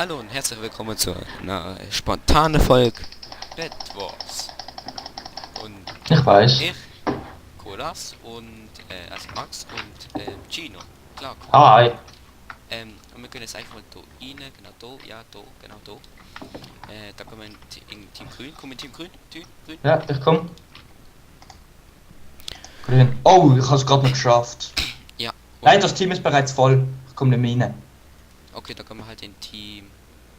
Hallo und herzlich willkommen zu einer spontanen Folge Bed Wars. Und Ich weiß. ich, Colas und also Max und Gino. Klar, cool. Hi. Und wir können jetzt einfach mal da rein, genau da, ja da, genau da. Da kommen wir in Team Grün, kommen in Team Grün, Team Grün. Ja, ich komm. Grün. Oh, ich hab's gerade noch geschafft. Ja. Und, Nein, das Team ist bereits voll. Ich komm nicht mehr rein. okay, da kommen wir halt in Team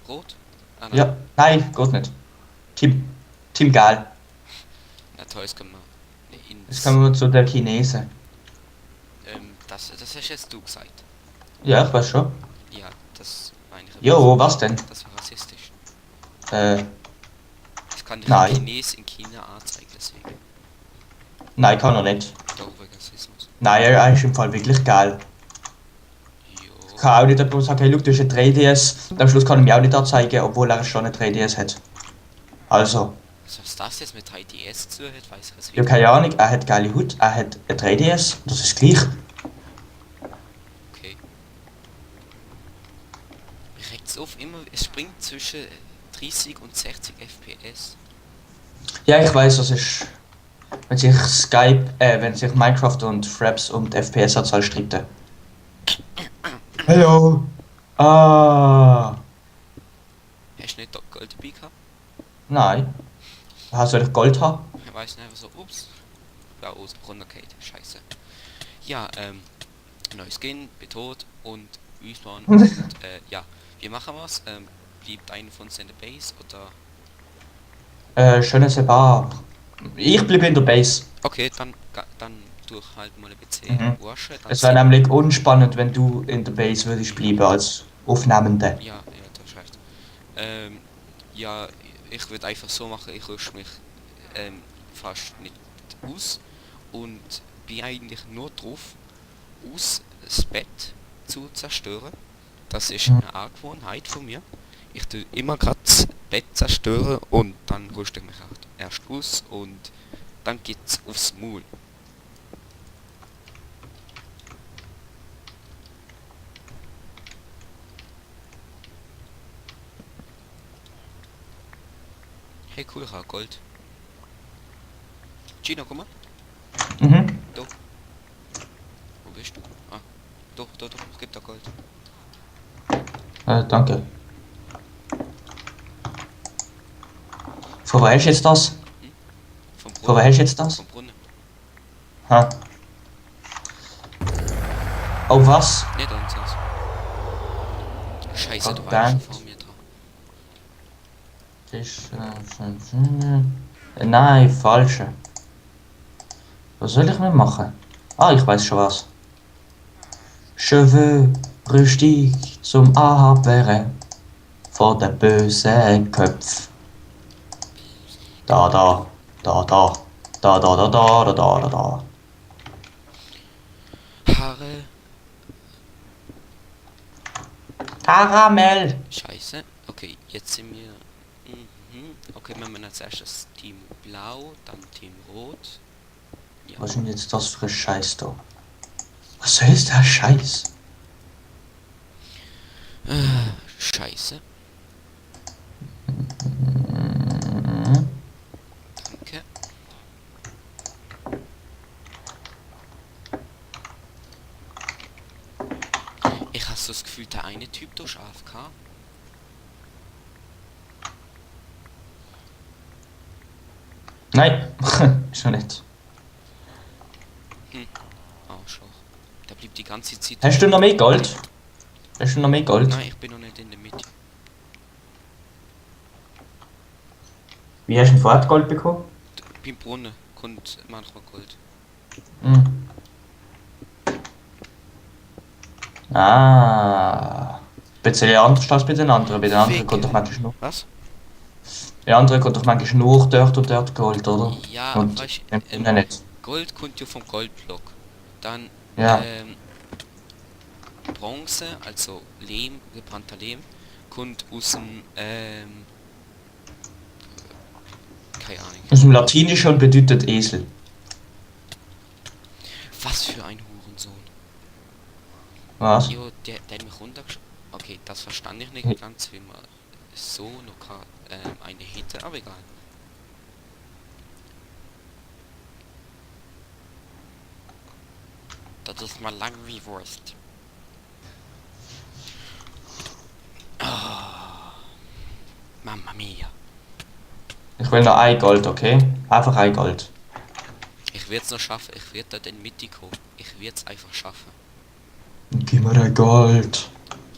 Rot. Ah nein, Ja, nein, geht nicht. Team Gal. na toll, jetzt kommen wir Jetzt ins... kommen wir zu der Chinesen. das hast jetzt du gesagt. Ja, ich weiß schon. Ja, das meine ich. Jo, was denn? Das war rassistisch. Äh, Ich kann dich ein nein. Chines in China anzeigen, deswegen. Nein, kann er nicht. Doch, wegen Rassismus. Nein, er ist im Fall wirklich geil. Ich Jo. kann auch nicht jemand sagen, hey, look, du hast ein 3DS. Und am Schluss kann er mich auch nicht anzeigen, obwohl er schon ein 3DS hat. Also, Was das jetzt mit 3DS zu hat, weiß ich es ich habe wieder. keine Ahnung, er hat geile Hut, er hat ein 3DS. Das ist gleich. Okay. Mir regt auf, immer, es springt zwischen 30 und 60 FPS. Ja, ich weiß, das ist. Wenn sich wenn sich Minecraft und Fraps und FPS-Anzahl streiten. Hallo! Ah! Hast du nicht Gold dabei gehabt? Nein. Soll ich Gold haben? Ich weiß nicht, einfach so, ups. Ja, runtergeht. Scheiße. Ja, neues Skin, bin tot und respawn und ja. Wir machen was. Bleibt einer von uns in der Base oder. Schönes Bar. Ich bleibe in der Base. Okay, dann durch halt mal ein bisschen Mhm. waschen, dann Es wäre sind... nämlich unspannend, wenn du in der Base würdest bleiben als Aufnehmende. Ja, ja, du hast recht. Ja, ich würde einfach so machen, ich rüste mich fast nicht aus und bin eigentlich nur drauf, aus das Bett zu zerstören. Das ist Mhm. eine Angewohnheit von mir. Ich tue immer gerade das Bett zerstören und dann rüste ich mich auch erst aus und dann geht's aufs Maul. Hey cool, ich habe Gold. Gino, komm mal. Mhm. Wo bist du? Ah, doch, ich geb da Gold. Danke. Von woher ist jetzt das? Vom Von woher Brunnen. ist jetzt das? Vom Brunnen. Ha. Oh, was? Nicht ansatz. Scheiße, du warst schon Verdammt. vor mir dran. Nein, falsche. Was soll ich denn machen? Ah, ich weiß schon was. Cheveux rüstig zum Abwehren vor den bösen Köpf. Da, da, da, da, da, da, da, da, da, da, da, da. Haare. Karamell! Scheiße. Okay, jetzt sind wir... Okay, wir haben als erstes Team Blau, dann Team Rot. Ja. Was ist denn jetzt das für ein Scheiß da? Was soll ist der Scheiß? Scheiße. Danke. Ich habe so das Gefühl, der eine Typ durch AFK. Nein, ist noch nicht. Arschloch. Der blieb die ganze Zeit... Hast du noch mehr Gold? Hast du noch mehr Gold? Nein, ich bin noch nicht in der Mitte. Wie hast du denn vorher Gold bekommen? Beim Brunnen kommt manchmal Gold. Hm. Ah. Bisschen anders als bei den anderen. Bei den anderen kommt doch manchmal nur. Was? Bei den anderen kommt doch manchmal nur dort und dort Gold, oder? Ja, Und weißt im nicht. Gold kommt ja vom Goldblock. Dann Ja. Bronze, also Lehm, gebrannter Lehm, kommt aus dem keine Ahnung. Aus dem Latinischen und bedeutet Esel. Was für ein Hurensohn. Was? Jo, der hat mich runtergeschossen. Okay, das verstand ich nicht ganz, wie man so noch kann, eine hätte, aber egal. Das ist mal lang wie Wurst. Ah, Mamma mia. Ich will noch ein Gold, okay? Einfach ein Gold. Ich werde es noch schaffen, ich werde da den Mitte kommen. Ich werde es einfach schaffen. Gib mir ein Gold.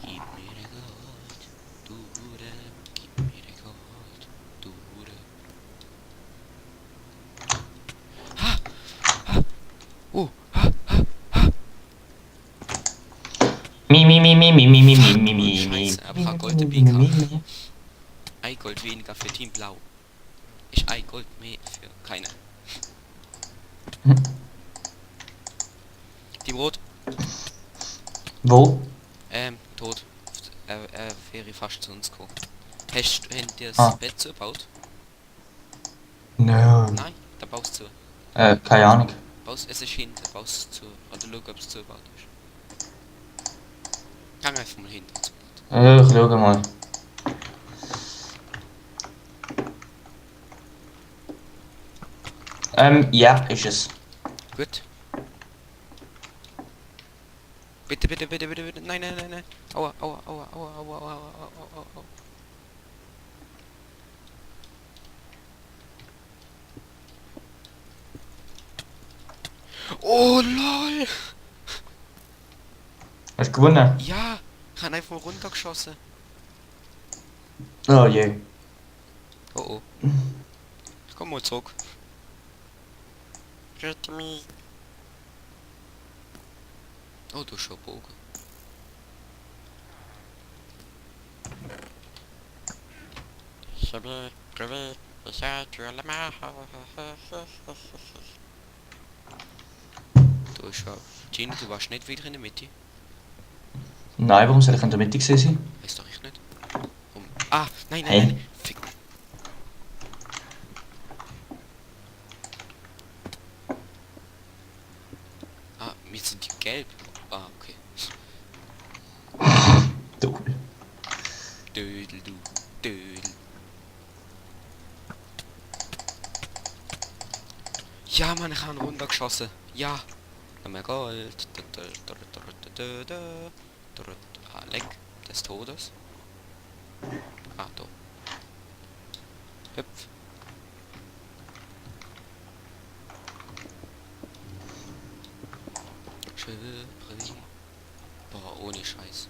Gib mir der Gold, du Hure, gib mir der Gold, du Hure. Ha! Ha! Ha! Ha! Mi, mi, mi, mi, mi, mi, mi, mi, Fuck, mi, Mann, mi, mi, Scheiße, aber ich habe Gold mi, dabei mi, mi, gehabt. mi. Ein Gold weniger für Team Blau. Ich ein Gold mehr für keine. Team Rot, Wo? tot. Er wäre fast zu uns gekommen. Hast du das Ah, Bett zugebaut? no. Nein, dann baust du. Keine Ahnung. Baust, es ist hinten, baust zu. Oder schau, ob es zugebaut ist. Gang einfach mal hinten zu. Ich schau mal. Ja, ist es. Gut. Bitte, bitte, bitte, bitte, bitte. Nein, nein, nein, nein. Aua, aua, aua, aua, aua, aua, aua, aua, aua. Oh lol! Hast du gewonnen? Ja! Ich habe einfach mal runtergeschossen. Oh je. Oh oh. Ich komm mal zurück. Rette mich. Oh, du hast schon Bogen. Ich habe gewählt. Ich hatte alle mal. Du hast ja. Genie, du warst nicht wieder in der Mitte. Nein, warum soll ich in der Mitte gewesen sein? Weiß doch ich nicht. Ah, nein, nein, nein. Hey. Fick. Ah, wir sind die gelb. Ah, okay. Du. Dödel, du. Dödel. Ja, Mann, ich habe einen runtergeschossen. Ja. Nochmal Gold. Ah, leck. Des Todes. Ah, da. Hüpf. Schöpri. Boah, ohne Scheiß.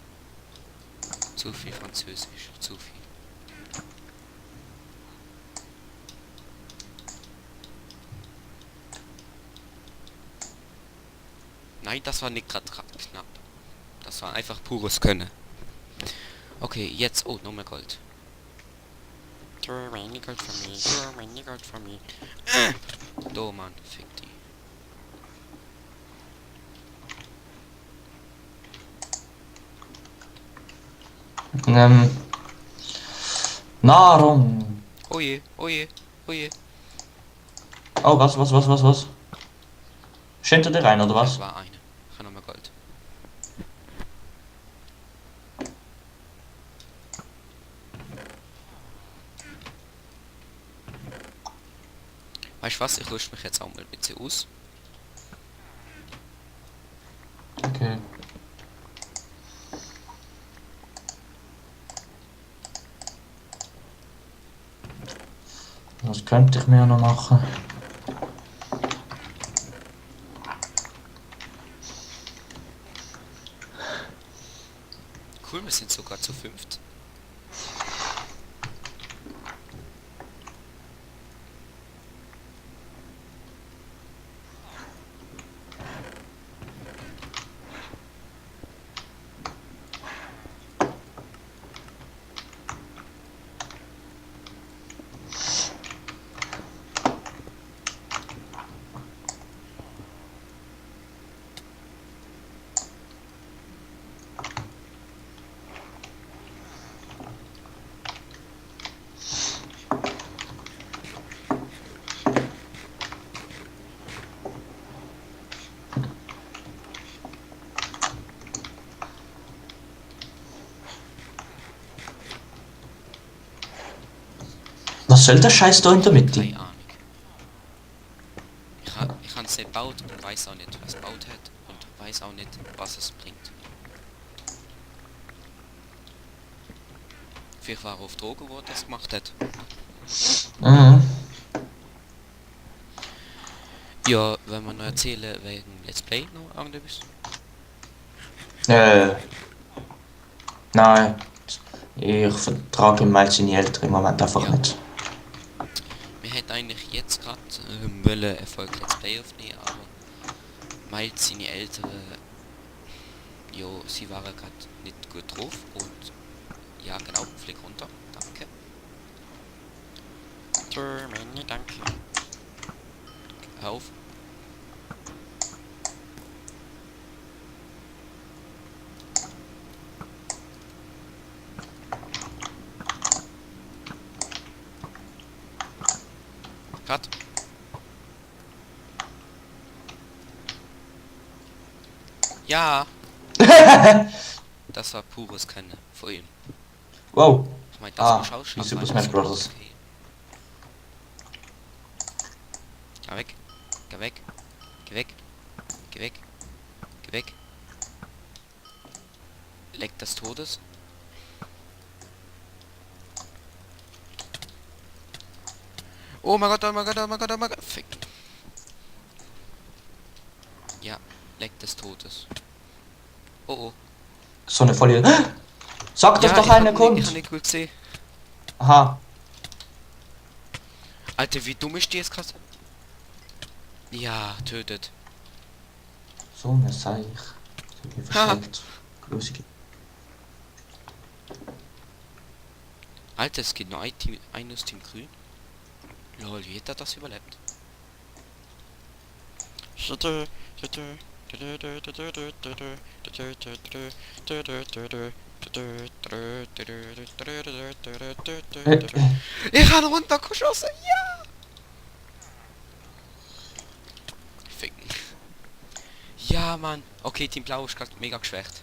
Zu viel Französisch. Zu viel. Nein, das war nicht gerade knapp. Das war einfach pures Können. Okay, jetzt. Oh, nochmal Gold. Too many Gold for me. Too many Gold for me. Do, Mann. Fick die. Nahrung. Oh je, oh je, oh je. Oh, was? Ist hinter dir rein, oder Das was? war eine. Ich habe nochmal Gold. Weißt du was? Ich rüste mich jetzt auch mal ein bisschen aus. Okay. Was könnte ich mir noch machen? Cool, wir sind sogar zu fünft. Was soll der Scheiß da in der Mitte? Keine Ahnung. Ich habe es nicht gebaut und weiß auch nicht, was es gebaut hat. Und weiß auch nicht, was es bringt. Vielleicht war er auf Drogen, wo er das gemacht hat. Mhm. Ja, wenn man noch erzählen wegen Let's Play noch irgendwas. Nein. Ich vertrage ihm mal seine Eltern im Moment einfach Ja. nicht. Wir hätten eigentlich jetzt gerade wollen Erfolg Let's Play aufnehmen, aber weil seine Eltern, jo, sie waren gerade nicht gut drauf und ja genau, flieg runter, danke. Termini, danke. Hör auf. Cut. Ja, das war pures Können von ihm. Wow. Ich meine, das Ah, muss auch wie Super einfach Smash Bros. okay. Geh weg. Geh weg. Geh weg. Geh weg. Geh weg. Leck des Todes. Oh mein Gott, oh mein Gott, oh mein Gott, oh mein Gott. Fick. Ja, Leck des Todes. Oh oh. So eine Folie. Sag, dass Ja, doch ich einer hab kommt. nicht gut gesehen. Aha. Alter, wie dumm ist die jetzt gerade? Ja, tötet. So eine Seich. Ich bin verschreckt. Grusig. Alter, es geht nur ein Team, ein aus Team Grün. Lol, wie hat er das überlebt? Ich habe runtergeschossen, ja! Ficken. Ja, Mann. Okay, Team Blau ist gerade mega geschwächt.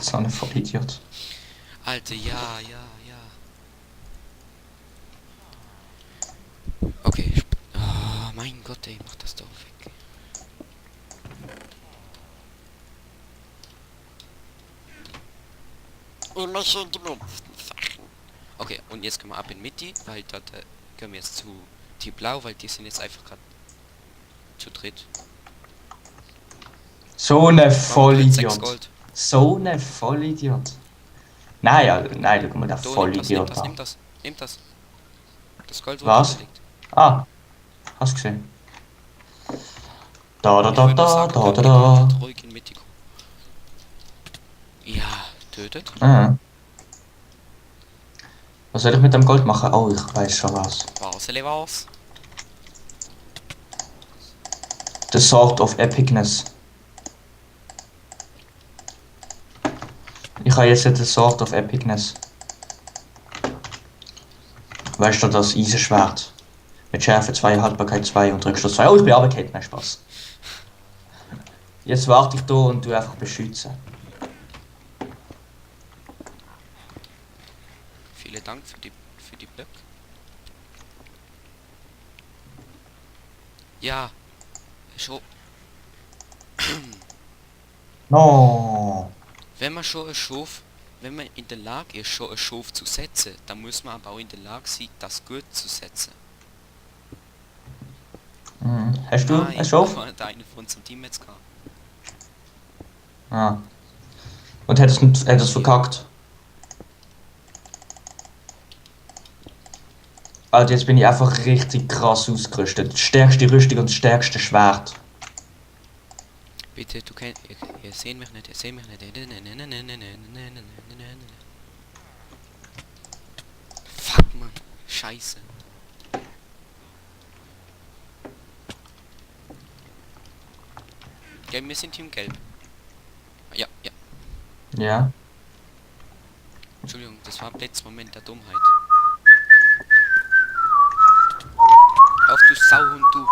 So eine Vollidiot. Alter, ja, ja, ja. Okay. Oh, mein Gott, ey, mach das doch weg. Immer schön die letzten Sachen. Okay, und jetzt können wir ab in Mitte, weil dort können wir jetzt zu Team Blau, weil die sind jetzt einfach gerade zu dritt. So eine Warum kriegt 6 Vollidiot. Gold? So eine Vollidiot. Nein, ja, nein, schau mal, der Du, Vollidiot nimm an. das. Nimm das. Das Gold, wo Was? da liegt. Ah, hast du gesehen? Da, da, Ich da, würde nur da, sagen, da, da, wir können da. ruhig in Mitte kommen. Ja, tötet. Ah. Was soll ich mit dem Gold machen? Oh, ich weiß schon was. Was? The Sword of Epicness. Ich habe jetzt The Sword of Epicness. Weißt du, das Eisenschwert? Mit Schärfe 2, Haltbarkeit 2 und Rückstoß 2. Oh, ich bin runtergefallen, nein, Spaß. Jetzt warte ich da und du einfach beschützen. Vielen Dank für die Blöcke. Ja, schon. No. Wenn man schon ein Schuf, wenn man in der Lage ist, schon ein Schuf zu setzen, dann muss man aber auch in der Lage sein, das gut zu setzen. Hast du Nein, ein Schaf? aber der eine von unserem Team jetzt gehabt. Ah. Und hättest du verkackt? Alter, jetzt bin ich einfach richtig krass ausgerüstet. Die stärkste Rüstung und das stärkste Schwert. Bitte, du kennst, ihr seht mich nicht, ihr seht mich nicht. Fuck, man, scheiße. Gelb, wir sind Team Gelb. Ja, ja. Ja. Entschuldigung, das war ein letzter Moment der Dummheit. Auf, du Sauhund, du.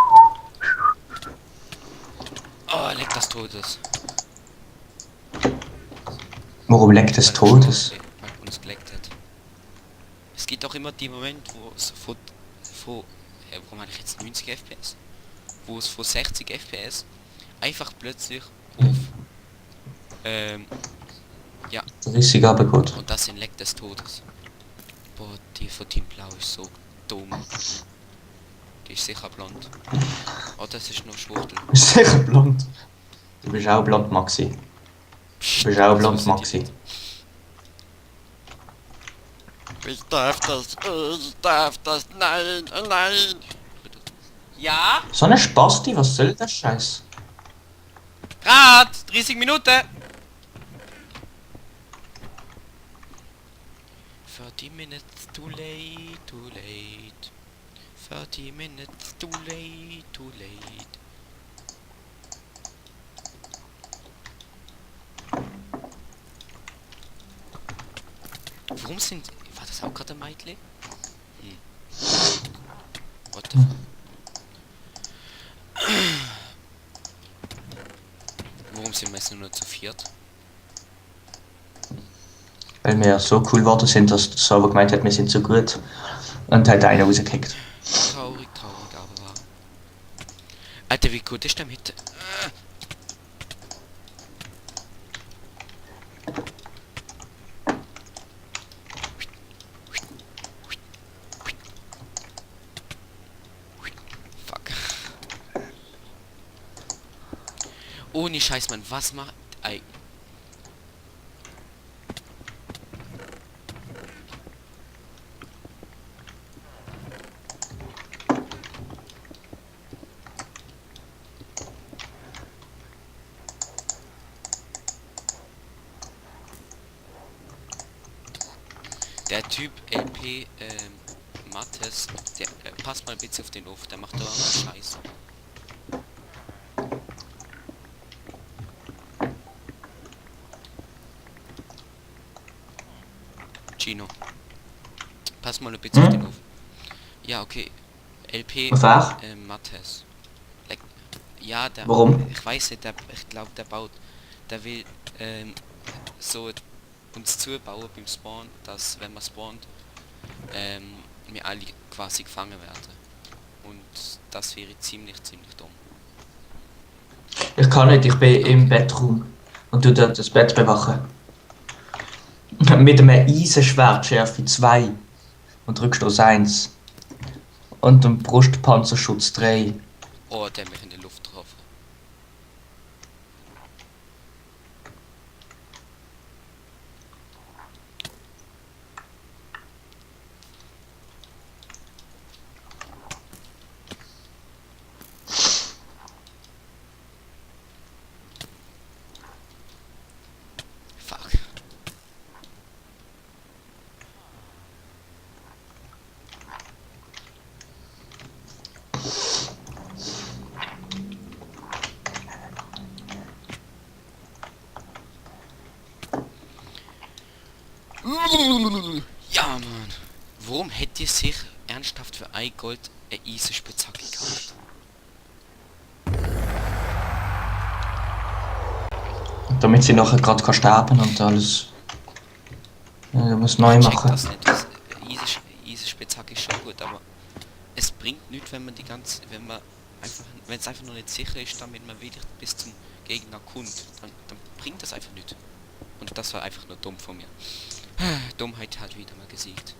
leck das Todes. Warum leckt des Weil er schwach Todes? ist, weil uns geleckt hat. Es gibt auch immer die Momente, wo es warum habe ich jetzt 90 FPS? Wo es von 60 FPS einfach plötzlich auf, ja, 30 runtergeht. und das sind Leck des Todes. Boah, die von Team Blau ist so dumm. Die ist sicher blond. Oh, das ist noch Schwuchtel. Ist sicher blond. Du bist auch blond, Maxi. Psst, Du bist auch das blond, wissen die Maxi. nicht. Ich darf das, nein, nein. Ja? So eine Spasti, was soll das Scheiß? Grad, 30 Minuten. 30 minutes too late, too late. 30 minutes too late, too late. Warum sind... War das auch gerade ein Mädchen? What the fuck? Warum sind wir jetzt nur zu viert? Weil wir so cool geworden sind, dass der Server gemeint hat, wir sind so gut. Und hat einen rausgekickt. Traurig, aber wahr. Alter, wie gut ist der mit... Fuck. Ohne Scheiß, Mann, was macht... Ei. Der Typ LP Mattes, der passt mal bitte auf den auf, der macht doch auch Scheiße. Gino. Pass mal ein bisschen auf den auf. Ja, okay. LP Was auch? Mattes. Ja, der. Warum? Ich weiß nicht, ich glaube der baut. Der will so uns zubauen beim Spawn, dass wenn man spawnt, wir alle quasi gefangen werden. Und das wäre ziemlich dumm. Ich kann nicht, ich bin im Bettraum. Und du dort das Bett bewachen. Mit einem Eisenschwert Schärfe 2. Und Rückstoß 1. Und einem Brustpanzerschutz 3. Oh, der hat mich in die Luft getroffen. Fuck. Ja, Mann. Warum hätte ihr sich ernsthaft für ein Gold eine Eisenspitzhacke gekauft? Damit sie nachher gerade sterben und alles. Ja, du musst neu Ich check machen. das nicht. Eisenspitzhacke ist schon gut, aber es bringt nichts, wenn man wenn es einfach noch nicht sicher ist, damit man wirklich bis zum Gegner kommt, dann bringt das einfach nicht. Und das war einfach nur dumm von mir. Dummheit hat wieder mal gesiegt.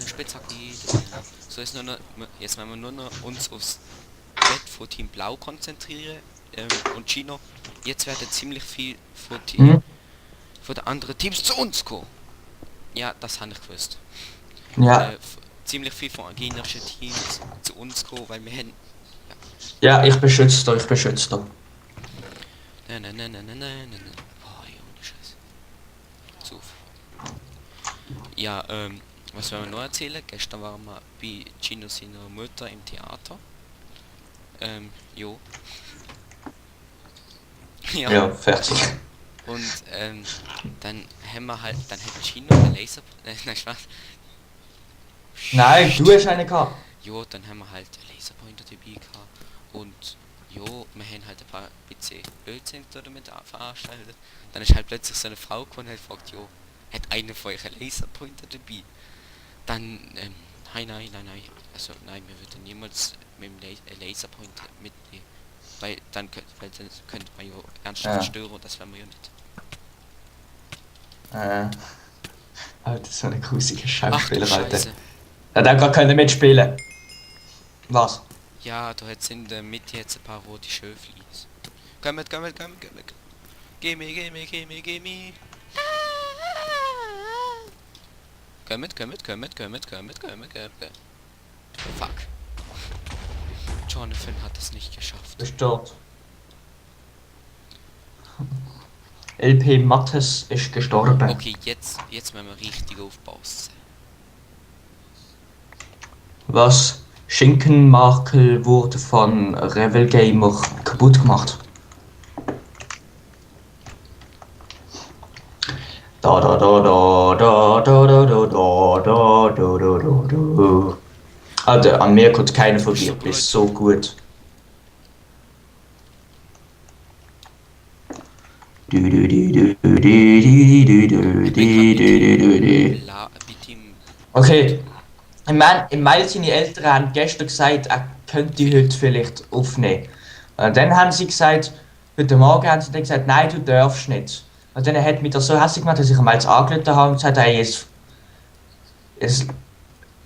Spitzhacke. So ist nur noch, jetzt wenn wir nur noch uns aufs Bett von Team Blau konzentrieren und Gino, jetzt werden ziemlich viel von von den anderen Teams zu uns kommen. Ja, das habe ich gewusst. Ja. Ziemlich viel von gegnerischen Teams zu uns kommen, weil wir haben... Ja, ich beschütze dich, ich beschütze dich. Boah, Junge, Scheiße. So. Ja, was wollen wir noch erzählen? Gestern waren wir bei Gino seiner Mutter im Theater. Jo. Ja, fertig. Und dann haben wir dann hat Gino einen Laser... nein, Spaß. Nein, du hast eine gehabt. Jo, dann haben wir halt einen Laserpointer dabei gehabt. Und jo, wir haben halt ein paar PC Ölzentren damit veranstaltet. Dann ist halt plötzlich so eine Frau gekommen und hat gefragt, jo, hat einer von euch einen Laserpointer dabei? Dann, nein. Also nein, wir würden niemals mit dem Laserpointer mitnehmen. Weil dann könnte man ja ernsthaft Ja. stören und das wollen wir ja nicht. Alter, so eine grusige Ach du Schauspieler, Alter. Scheiße. Er hat gar können mitspielen. Was? Ja, da hat in der Mitte jetzt ein paar rote Schöflis. Komm mit. Gimme. Komm mit. Fuck. Jonathan hat es nicht geschafft. Bist dort. LP Mattes ist gestorben. Okay, jetzt müssen wir richtig aufpassen. Was? Schinkenmakel wurde von Revel Gamer kaputt gemacht. Alter, an mir kommt keiner von dir. Du bist so gut. Mit ihm. Okay, ich meine, seine Eltern haben gestern gesagt, er könnte heute vielleicht aufnehmen. Und dann haben sie gesagt, heute Morgen haben sie dann gesagt, nein, du darfst nicht. Und dann hat mich das so hässlich gemacht, dass ich ihm jetzt angerufen habe und gesagt, hey,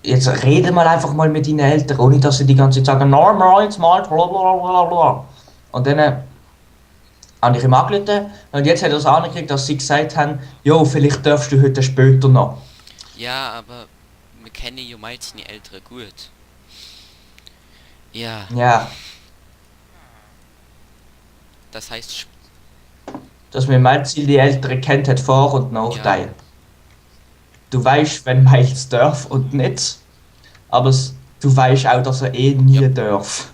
jetzt rede mal einfach mal mit deinen Eltern, ohne dass sie die ganze Zeit sagen, normal, jetzt mal, blablabla. Und dann habe ich ihm angerufen und jetzt hat er es angekriegt, dass sie gesagt haben, jo, vielleicht darfst du heute später noch. Ja, aber wir kennen ja mal seine Eltern gut. Ja, Ja, das heißt, dass man Miles die Eltern kennt, hat Vor- und Nachteile. Du weißt, wenn Miles darf und nicht, aber du weißt auch, dass er eh nie Ja. darf.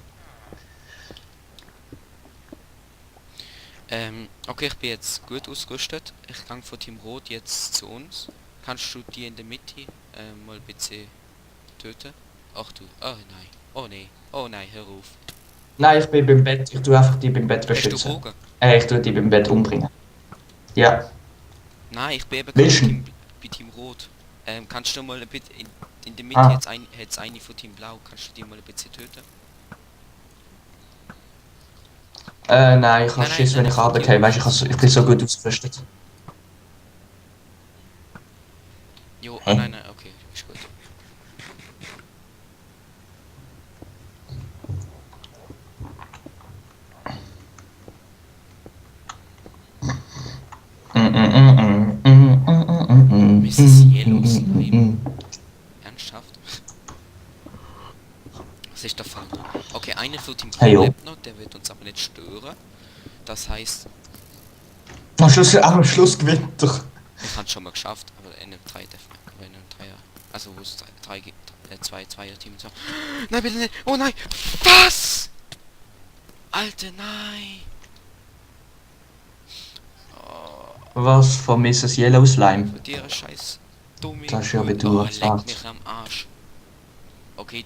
Okay, ich bin jetzt gut ausgerüstet. Ich gehe von Team Rot jetzt zu uns. Kannst du die in der Mitte mal bitte töten? Ach du, oh nein, hör auf. Nein, ich bin beim Bett, ich tue einfach die beim Bett Hast du beschützen. Bogen? Ich tue die beim Bett umbringen. Ja. Nein, ich bin eben Willst gerade du? bei Team Rot. Kannst du mal ein bisschen in der Mitte Ah. jetzt eine von Team Blau, kannst du die mal ein bisschen töten? Nein, ich habe Nein, Schiss, wenn ich von arbeite. dir Weißt du, ich bin so gut ausgerüstet. Jo, Hä? nein, okay, ist gut. Mrs. Yellow Slime? Ernsthaft? Was ist der Fall? Okay, einer von Team Hey, Blau jo. lebt noch, der wird uns aber nicht stören. Das heißt, Am Schluss gewinnt er. ich habe es schon mal geschafft, aber in einem 3 aber in einem 3er. Also wo es 3 gibt, 2 Team so. Nein, bitte nicht! Oh nein! Was? Alter, nein! Oh, Was von Mrs. Yellow Slime? für dir scheiß dumme Das ist ja, Kuh. wie du Oh, gesagt. leck mich am Arsch. Okay,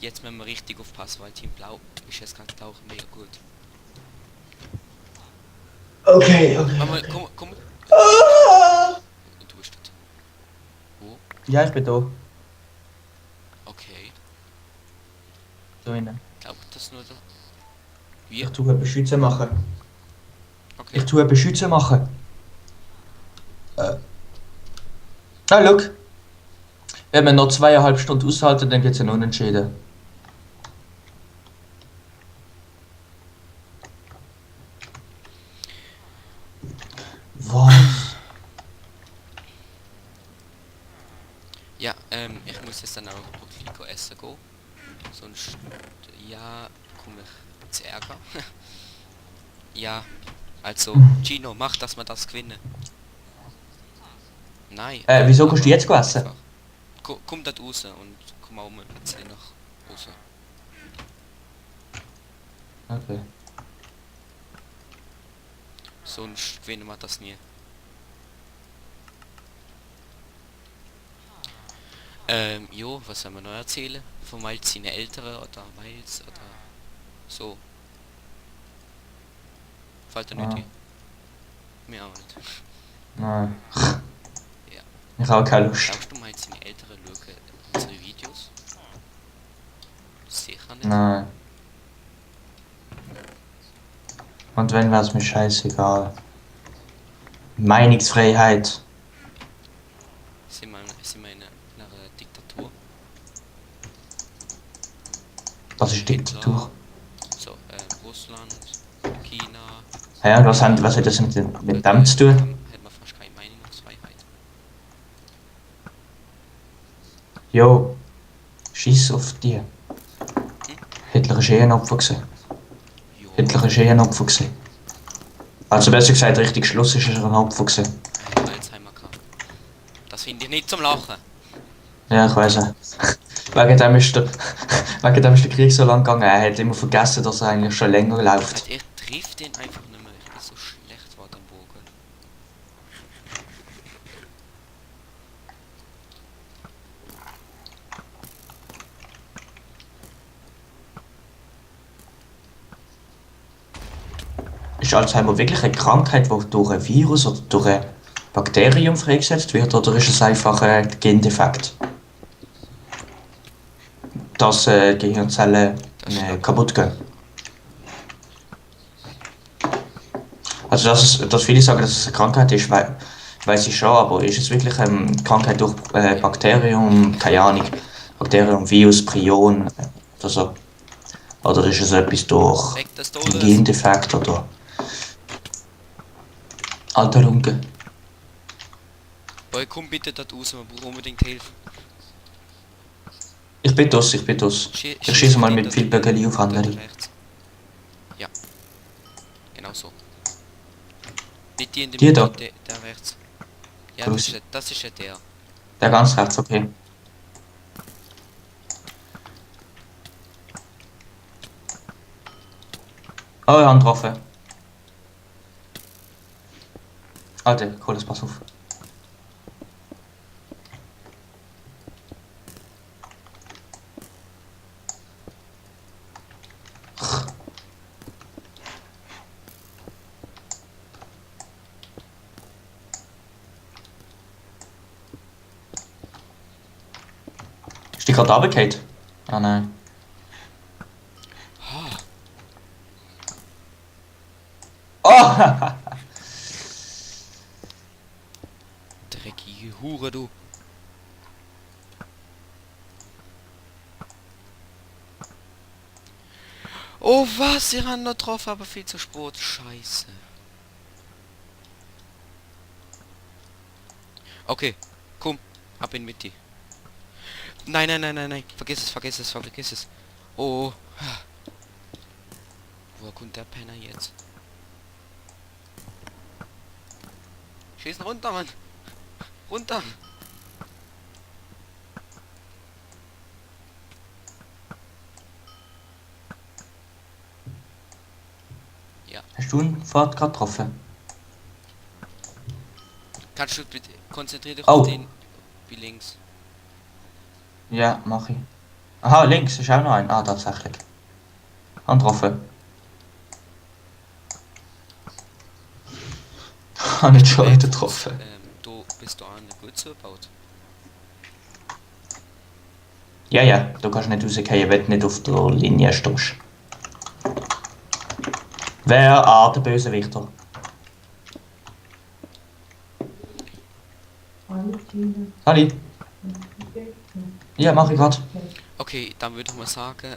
jetzt müssen wir richtig aufpassen, weil Team Blau ist jetzt gerade auch mega gut. Okay. Mama, komm. Du bist dort. Wo? Ja, ich bin da. Okay. Da innen. Glaubt das nur da? Ich tue Beschützen machen. Okay. Ich tue Beschützen machen. Ah, look. Wenn wir noch 2,5 Stunden aushalten, dann gibt es einen Unentschieden. Was? Ja, ich muss jetzt dann auch wirklich essen gehen. Sonst, ja, komme ich zu Ärger. Ja, also, Gino, mach, dass wir das gewinnen. Nein. Wieso kannst du jetzt essen? einfach. Komm dort raus und komm auch mal PC nach raus. Okay. Sonst gewinnen wir das nie. Jo, was soll man noch erzählen? Von Miles seine Ältere oder Miles oder so. Fällt dir nicht Ah, ein? Mir auch nicht. nein. Ja. Ich habe keine Lust. Glaubst du, Miles seine Ältere schauen unsere Videos? Sicher nicht. Nein. Und wenn, wäre es mir scheißegal. Meinungsfreiheit. Sind wir in einer Diktatur? Das ist Diktatur. So, Russland, China. Ja, was hat das mit dem zu tun? Hat man fast keine Meinungsfreiheit. Jo, scheiß auf die. Hm? Hitler ist eh ein Opfer gewesen. Jo. Hitler ist eh ein Opfer gewesen. Also besser gesagt, richtig Schluss ist er ein Opfer gewesen. Er hat Alzheimer gehabt. Das finde ich nicht zum Lachen. Ja, ich weiß ja. Wegen dem ist der, wegen dem ist der Krieg so lang gegangen. Er hat immer vergessen, dass er eigentlich schon länger läuft. Also ich trifft den einfach nicht mehr. Ich bin so schlecht war am Bogen. Ist Alzheimer wirklich eine Krankheit, die durch ein Virus oder durch ein Bakterium freigesetzt wird, oder ist es einfach ein Gendefekt? Dass Gehirnzellen Das ist kaputt gehen. Also dass viele sagen, dass es eine Krankheit ist, weiß ich schon, aber ist es wirklich eine Krankheit durch Bakterium, keine Ahnung, Bakterium, Virus, Prion oder so? Oder ist es etwas durch Weg des einen Todes. Gendefekt oder Alterungen? Boy, komm bitte dort raus, man braucht unbedingt Hilfe. Ich bin das, ich bin das. Ich schieße mal mit viel Bögeli auf andere. Rechts. Ja, genau so. Nicht die in der Die Mitte, da? der rechts. Ja, Grüß. das ist ja der. Der ganz rechts, okay. Oh, ja, getroffen. Alter, cooles, pass auf. Ist die gerade runtergefallen? Ah nein. Oh! Dreckige Hure, du. Oh was, sie haben noch drauf, aber viel zu spät. Scheiße. Okay, komm, ab in Mitte. Nein, nein, nein, nein, nein. Vergiss es, vergiss es, vergiss es. Oh. Wo kommt der Penner jetzt? Schießen runter, Mann. Runter. Ja. Hast du ihn vorher gerade getroffen? Kannst du bitte konzentrier dich Oh. auf den wie links. Ja, mach ich. Aha, links ist auch noch ein. Ah, tatsächlich. Angetroffen. Habe nicht schon wieder getroffen. Du bist doch eine gut zugebaut. Ja, ja, du kannst nicht rausgehen, wenn du nicht auf der Linie stehst. Wer der Bösewichter? Halli? Ja, mach ich grad. Okay, dann würde ich mal sagen,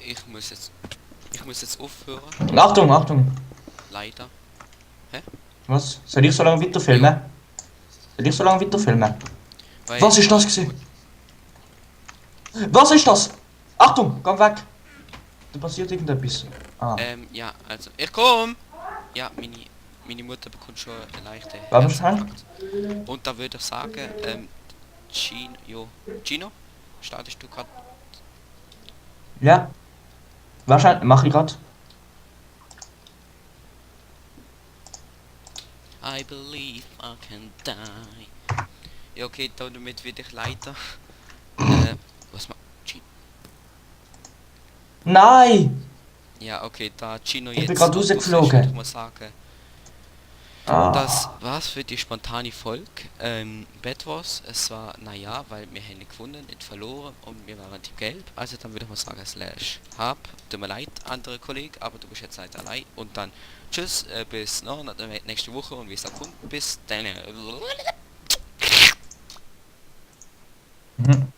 ich muss jetzt aufhören. Achtung, Achtung. Leider. Was? Soll ich so lange weiterfilmen? Soll ich so lange weiterfilmen? Weil, Was ist das gewesen? Was ist das? Achtung, komm weg. Da passiert irgendetwas. Ah. Ja, also, ich komm! Ja, meine Mutter bekommt schon eine leichte Warte Herzinfarkt. Und da würde ich sagen, Gino, startest du gerade? Ja. Wahrscheinlich, mach ich grad. I believe I can die. Ja, okay, damit würde ich leider Nein! Ja, okay, da Gino Ich bin jetzt gerade noch drauf ist, würde ich rausgeflogen. mal sagen, das Ah. war's für die spontane Folge. Bad Wars, es war, naja, weil wir haben nicht gewonnen, nicht verloren und wir waren Team Gelb. Also dann würde ich mal sagen, slash hab. Tut mir leid, andere Kollege, aber du bist jetzt nicht allein. Und dann tschüss, bis nächste Woche und wie es da kommt, bis dann. Mhm.